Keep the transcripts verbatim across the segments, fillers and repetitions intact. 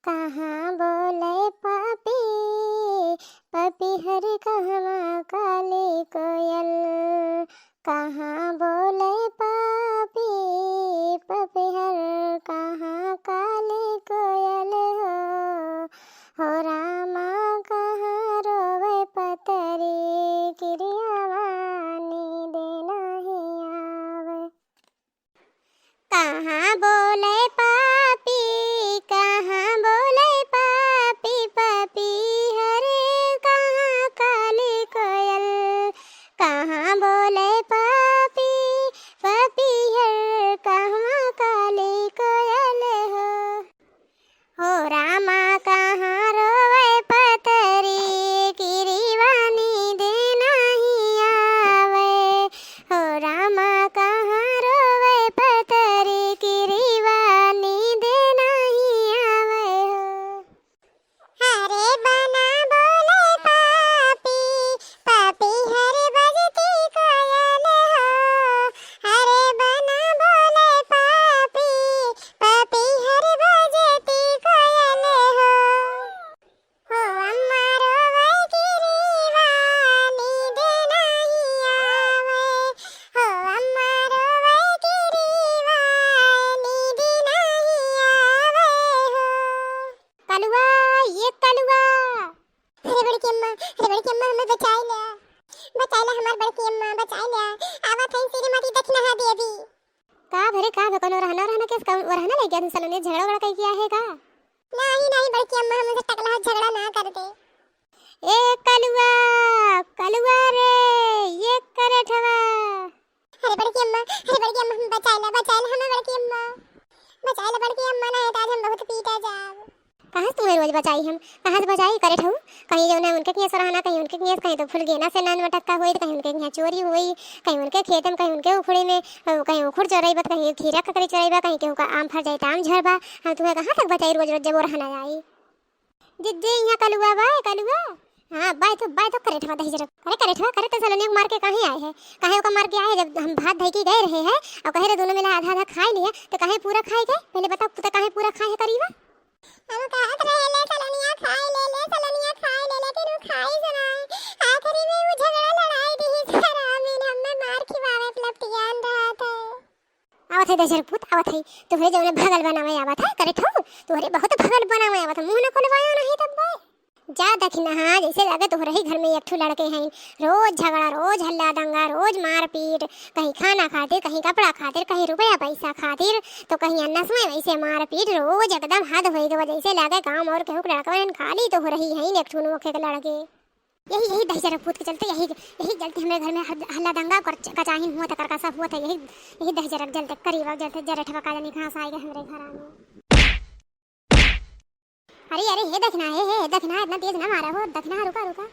कहाँ बोले पपी, पपीहर कहवाँ काली कोयल। कहाँ बोले पपी, पपीहर कहाँ काली कोयल हो। हो रामा कहाँ रोवे पतरी, किरिया वानी दे नाही आवे। कहाँ बोले पपी, कहाँ बोले पपी, पपीहर कहाँ काली कोयल। कहाँ बोले पपी, पपीहर कहवाँ काली कोयल हो। हो रामा कहाँ रोवे पतरी, किरिया वानी दे नाही आवे। हो रामा कहाँ रोवे पतरी, किरिया वानी दे नाही आवे हो। हरे बना बोले पपी, पपीहर बजती कोयल हो। हरे बना बोले पपी, पपीहर बजती कोयल हो। हो अम्मा रोवे किरिया वानी दे नाही आवे। हो अम्मा रोवे किरिया वानी दे नाही आवे हो। कलुआ, ये कलुआ। अरे बड़की अम्मा, अरे बड़की अम्मा, हमें बचाई ल्या, बचाई ल्या हमार बड़की अम्मा, बचाई ल्या। आवत है श्रीमती दखिनहा देवी। का भरे, का भे, कौनो ओरहना, ओरहना केस, कौन ओरहना लइ गया सलोनिया, झगड़ा वगड़ा कइ किया है का? नाही, नाही बड़की अम्मा, हमसे टकला झगड़ा ना करते। ए कलुआ, कलुआ रे, ये करेठवा। अरे बड़की अम्मा, अरे बड़की अम्मा, हम बचाए ला, बचाए ला हमें बड़की अम्मा, बचाए ला बड़की अम्मा, ना तो आज हम बहुत पीटा जाब। कहाँ से तुम्हें रोज बचाई हम, कहाँ से बचाई करेठऊ? कहीं जो ना उनके किया सोरहाना, कहीं उनके किया, कहीं तो फुलगेना से नान मटक्का होई, कहीं उनके किया चोरी होई, कहीं उनके खेत में, कहीं उनके उखड़े में, कहीं उखड़ चोरई बा, कहीं खीरा ककड़ी चोरई बा, कहीं केहू का आम फर जाई त आम झर बा। हम तुम्हें कहाँ तक बचाई रोज रोज जब ओरहना आई। जिज्जी, यहाँ कलुआ बा, कलुआ। हाँ, बाय तो, बाय तो करेठवा दहिजरा। अरे करेठवा, करे तो सलोनिया को मार के काहे आए है? काहे ओका मार के आए है? जब हम भात धइ के गए रहे हैं, और कहे रहे दोनों मिला आधा आधा खाए लिया, तो काहे पूरा खाए गए? पहले बताओ, तो काहे पूरा खाए है करीबा? हम कहत रहे, "ले सलोनिया खाए ले, ले सलोनिया खाए ले," लेकिन वो खाए से ना। आखिरी में वो झगड़ा लड़ाई दी, सरामिन हमें मार खिवावे, पलपटियान रहा था। आवत है दहिजर पूत, आवत है। तोहरे जौने भगल बनावे आवत है, करेठऊ, तोहरे बहुत भगल बनावे आवत है, मुँह न खोलवायो नहीं तब बे। जा दखिनहा, जैसे लागे तोहरे ही घर में एक ठो लड़के हैं, रोज झगड़ा, रोज हल्ला दंगा, रोज मारपीट, कहीं खाना खातिर, कहीं कपड़ा खातिर, कहीं रुपया पैसा खातिर, तो कहीं अन्नस में वैसे मारपीट, रोज एकदम हद होइ गवा, जैसे लागे गाँव और केहू के लड़कवन खाली तोहरे ही हैं एक ठो नोखे के लड़के। यही, यही दहिजरक पूत के चलते, यही, यही चलते हमरे घर में हर-, हल्ला दंगा कर-, कचाहिन हुआ था, करकसा हुआ था, यही, यही दहिजरक चलते, करीबा चलते, जरेठवा का जानी कहाँ से आएगा हमरे घर में। अरे, अरे, हे दखिनहा, हे, हे, दखिनहा, इतना तेज ना मारा हो, दखिनहा, रुका, रुका।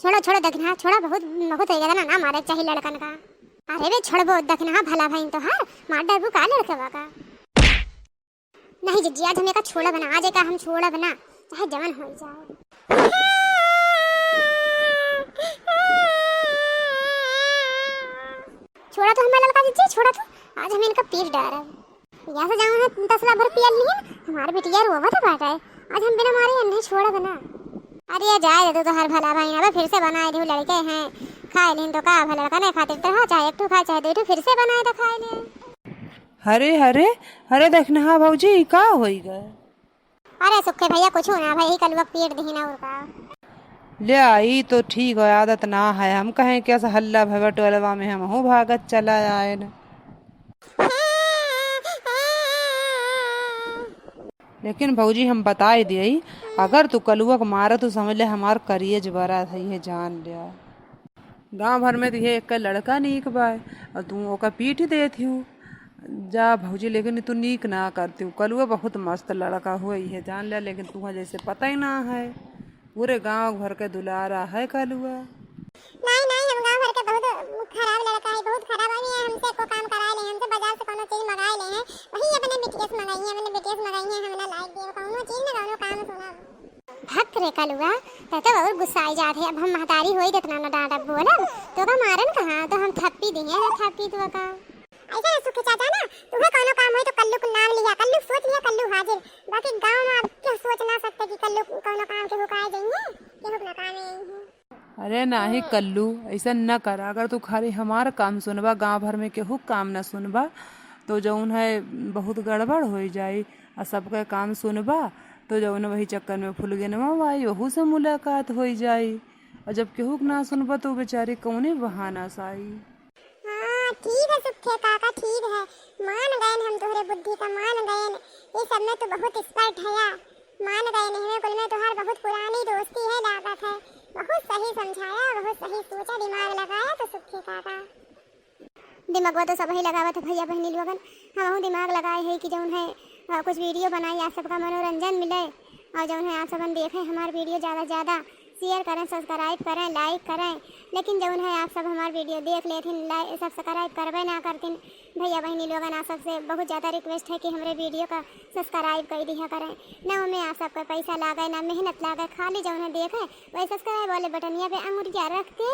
छोड़ो, छोड़ो, दखिनहा, छोड़ो, बहुत, बहुत होइ गया ना, ना मारे चाही लड़कन का। अरे बे, छोड़बो, दखिनहा, भला भाई तोहार, मार डरबू का लड़कवा का? नहीं जिज्जी, आज हम एका छोड़ब ना, आज एका हम छोड़ब ना, चाहे जवन होइ जाए। छोड़ा तो हमार ललका जिज्जी, छोड़ा तो, आज हम इनका पीट डारब। या से जाऊँ है तसला भर पियल लिहन, हमार बिटिया रोवत बाटे, आज हम बिना मारे इन्हें छोड़ब ना। अरे जाए दे तू, तोहार भला भाई ना, फिर से बनाए दिहू, लड़के हैं, खाए लिहन तो का भला, लड़का नहीं खातिर तो हाँ, चाहे एक ठू खाए, चाहे दो ठू, फिर से बनाए तो खाए ले। अरे, अरे, अरे, दखिनहा भौजी, ई का होई गए? अरे सुखे भैया, कुछ ना भाई, यही कलुआ के पीट दिही ना, और का। ले, ई तो ठीक है, आदत ना है। हम कहें, कैसा हल्ला भवा टोलवा में, हमहू भागत चला आए न। लेकिन भौजी, हम बताए दिए, अगर तू कलुआ के मारा, तो समझ ले, हमार करिए जबरा था, ये जान लिया। गाँव भर में तो ये एक लड़का नीक बा, और तू ओका पीट देत हिउ। जा भौजी, लेकिन तू नीक ना करतिउ। कलुआ बहुत मस्त लड़का हुआ, ये जान लिया, लेकिन तुहा जैसे पता ही ना है। पूरे गाँव भर के दुलारा है कलुआ। नहीं, नहीं, हम गाँव भर के बहुत खराब लड़का है, बहुत खराब है। ये हमसे को काम करा ले, हमसे बाजार से कोनो चीज मंगा ले हैं, वही अपने बिटिया से मंगाई है, अपने बिटिया से मंगाई है, हम ना लायक दिए, कोनो चीज ना, कोनो काम सुना। भक रे कलुआ, तै तो और गुस्साई जात है। अब हम महतारी होई, इतना ना डांटब बोलब, तो का मारन कहाँ, तो हम थप्पी दिहे, तो थप्पी तो का। ऐसा ना सुखी चाचा ना, तुम्हें कौनो काम होई तो कल्लू के नाम लिया, कल्लू सोच लिया, कल्लू हाजिर। बाकी गाँव में अब क्या सोच ना अरे नाही कल्लू, अइसन न करा। अगर तू खाली हमार काम सुनबा, गाँव भर में केहू काम न सुनबा, तो जउन है बहुत गड़बड़ होइ जाई। आ सबके काम सुनबा, तो जउन वही चक्कर में फुलगेनवा आई, ओहू से मुलाकात होइ जाई। और जब केहू के ना सुनबा, तो बेचारी कौने बहाना से आई? हाँ, ठीक है सुखे काका, ठीक है, मान गएन हम तोहरे बुद्धि का, मान गएन। ये सब में तो बहुत expert है या, मान गएन। हमें कुल में तोहार बहुत पुरानी दोस्ती है लागत है। बहुत सही समझाया, बहुत सही सोचा, दिमाग लगाया तो सुखे काका। दिमागवा तो सबही लगावत है भैया बहिनी लोगन, हमहू दिमाग लगाए है कि जउन है, अ, कुछ video बनाई, आप सबका मनोरंजन मिले और जउन है आप सबन देखें हमार video ज़्यादा से ज़्यादा। Share करें, subscribe करें, like करें, लेकिन जउन है आप सब हमार video देख लेथिन, like, subscribe करबे ना करथिन। भैया बहिनी लोगन, आप सबसे बहुत ज़्यादा request है कि हमरे video का subscribe कर दिया करें। ना ओमे आप सबका पैसा लागे, ना मेहनत लागे, खाली जउन है देखें, वही subscribe वाले बटनिया पे अंगुरिया रख के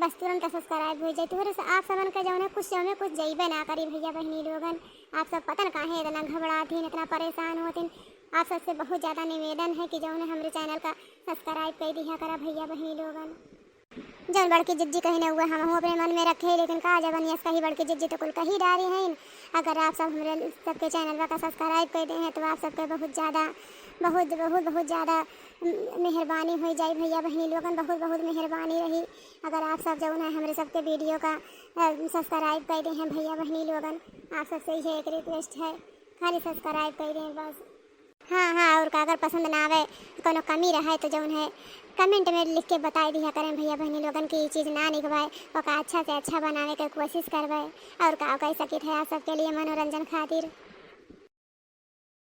बस तुरंत subscribe होइ जाए। तोहरे से आप सबन का जउन है कुछ, ओमे कुछ जइबे ना करी भैया बहिनी लोगन। आप सब पता न काहे इतना घबराथिन, इतना परेशान होथिन। आप सबसे बहुत ज़्यादा निवेदन है कि जउन है हमरे channel का subscribe कर दिया करा भैया बहिनी लोगन। जउन बड़की जिज्जी कही न हुआ, हमहू अपने मन में रखे, लेकिन का जबनियस कही, बड़की जिज्जी तो कुल कही डारी हैं। अगर आप सब हमरे सबके channel का subscribe कर दे हैं तो आप सबके बहुत ज़्यादा, बहुत, बहुत, बहुत ज़्यादा मेहरबानी होइ जाई भैया बहिनी लोगन, बहुत, बहुत मेहरबानी रही। अगर आप सब जउन है हमरे सबके video का, अ, subscribe कर दे हैं भैया बहिनी लोगन, आप सबसे यही एक request है, खाली subscribe कर दें बस। हाँ, हाँ, और का अगर पसंद ना आवे, कोनो कमी रहे तो जउन है comment में लिख के बताई दिया करें भैया बहिनी लोगन कि ई चीज़ ना निक बाय, ओका अच्छा से अच्छा बनावे के कोशिश करबे। और का कह सकित है आप सबके लिए मनोरंजन खातिर।